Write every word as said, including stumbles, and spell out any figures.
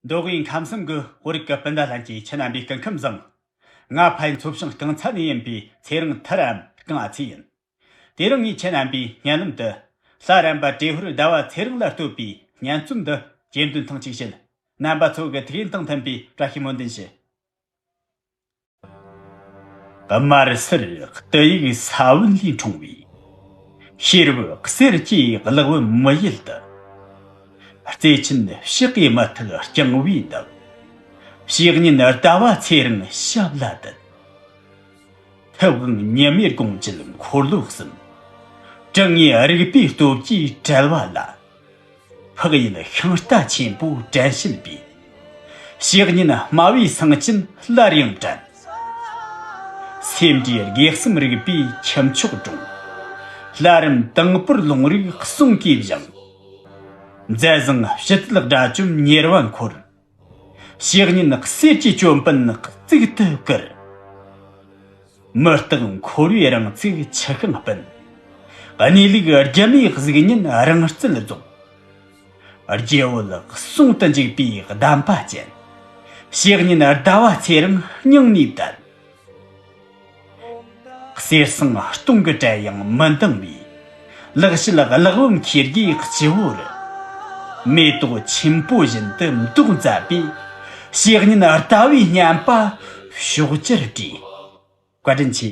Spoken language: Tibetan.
མདོ་དབུས་ཁམས་གསུམ་གྱི་བོད་རིགས་ཀྱི་སྤུན་ཟླ་ལྷན་རྒྱས། ཁྱེད་རྣམ་པའི་སྐུ་ཁམས་བཟང་། ང་ཕ་ཡུལ་མཚོ་བྱང་རྐང་ཚ་ནས་ཡིན་པའི་ཚེ་རིང་ཐར་འམ་རྐང་ཨ་ཚེ་ཡིན། དེ་རིང་ངས་ཁྱེད་རྣམ་པའི་སྙན་ལམ་དུ། ལྷ་རམས་པ་བྲེ་ཧོར་ཟླ་བ་ཚེ་རིང་ལ་བསྟོད་པའི་སྙན་རྩོམ་འདི་གྱེར་འདོན་ཐེངས་གཅིག་བྱེད། རྣམ་པ་ཚོ་གི་ཐུགས་ཡིད་དང་མཐུན་པའི་བཀྲ་ཤིས་སྨོན་འདུན་ཞུ། དམར་སེར་སྟི་ཡིག་ས་བོན་ལས་འཁྲུངས་པའི། ཤེས་རབ་གསེར་གྱི་གླེགས་བམ་མི་ཡུལ་དུ། བརྩེ་ཆེན་ཕྱག་གིས་མི་ཐུལ་རྐྱང་བའི་བདག། བཤེས་གཉེན་ཟླ་བ་ཚེ་རིང་ཞབས་ལ་དད། ཐུབ་དབང་ཉི་མའི་དགོངས་བཅུད་འཁོར་ལོ་གསུམ། དྲང་ངེས་རིག་པའི་སྟོབས་ཀྱིས་བསྒྲལ་བ་ལ། འཕགས་ཡུལ་ཤིང་རྟ་ཆེན་པོ་དྲན་བྱེད་པའི། བཤེས་གཉེན་སྨྲ་བའི་སེང་ཆེན་སླར་ཡང་དྲན། སེམས་འདྲིས་དགེ་གསུམ་རིག་པའི་ཁྱུ་མཆོག་དྲུང་། ལྷ་རམས་དང་པོར་ལུང་རིགས་གསུང་གིས་བཞེངས། མཛད་བཟང་ཕྱི་དལ་དགྲ་བཅོམ་ཉེར་བ་འཁོར། བཤེས་གཉེན་གསེར་གྱི་ཅོད་པན་གཙུག་ཏུ་བཀུར། མི་རྟག་འཁོར་བའི་རང་ཚུགས་ཆུ་ཤིང་སྤུན། གནས་ལུགས་སྒྱུ་མའི་གཟུགས་བརྙན་རང་རྩལ་རྫོགས། རྒྱལ་བུ་གསུང་དུ་འཇུག་པའི་གདམས་པ་ཅན། བཤེས་གཉེན་ཟླ་བ་ཚེ་རིང་སྙིང་ནས་དད། གསེར་སྲང་སྟོང་གི་གྲལ་ཡང་མི་འདང་བའི། ལེགས་བཤད་གླེགས་བམ་ཁྱེར་རྒྱའི་སྤྱི་བོ་རུ། མེ་ཏོག་ཆེན་པོ་བཞིན་དུ་མདོག་མཛེས་པའི། བཤེས་གཉེན་ཟླ་བའི་སྙན་པ་ཕྱོགས་བཅུར་བྲིས། བཀའ་དྲིན་ཆེ།